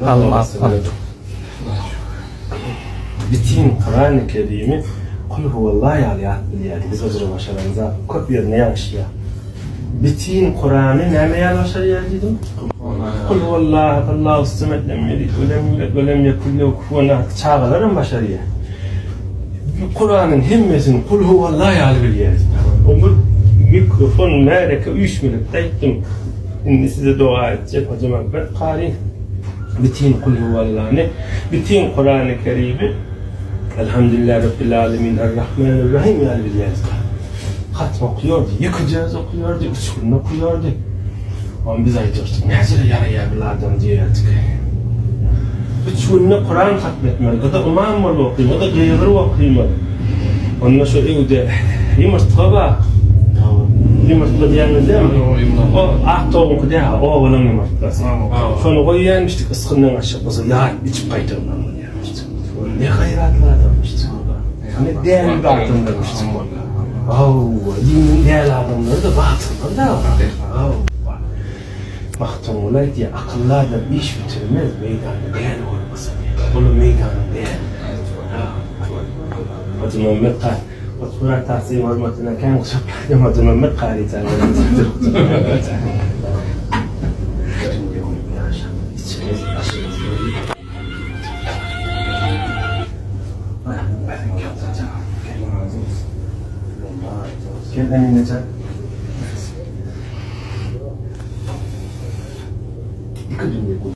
Allah Bitin Kurany Kerimi Kul huwallah ýaly ýat bilýärdi. Biz ojra başaramyzak. Köp ýerinde ýalňyşýar. Bitin Kurany näme ýaly başarýar diýdim? Kul huwallah, Allahu samed, lem yelid we lem yulad we lem yekun lehu kufuwan ahad. Çagalar hem başarýar. Kuranyň hemmesini Kul huwallah ýaly bilýär. Ömür mikrofon märeke üýşmelikde aýtdym. Indi size doga etjek Hoja Muhammet kary bitin Kulhuwallany, bitin Kurany Kerimi Elhamdülillah Rabbil Alemin Errahmanirrahim ýaly bilýäris. Hatm okuýardy, ýekeje öz okuýardy, üç gün okuýardy. Onda biz aýdýardyk, näcele ýaraýar bil adam diýerdik. Üç günde Kuran hatm etmeli, gyza ymam bolup okymaly, gyza gygyryp okymaly. Onda şo öwde ýumurtga bar. Ýumurtga diýýäňiz dälmi? O ak towugyňky däl, obalaň ýumurtgasy. Şony goýýanmyşdyk, ysgyndan gaçjak bolsa ýaryp içip gaýtarmaly bolýarmyşdyk. Ne gaýratly adamyşdyk. Ne däli bir adamlarmyşdyk. Hawa, diniň däli adamlary-da batyrlar-da. Hawa. Magtymguly aýdýar, Akylly adam iş bitirmez, meýdanda däli bolmasa diýýär. Ol meýdanyň däli. Hajymammet ka Otmyrat tagsyň hormatyna kän gujakladym Hajymammet kary Gel Emine jan. Iki dünýe gül.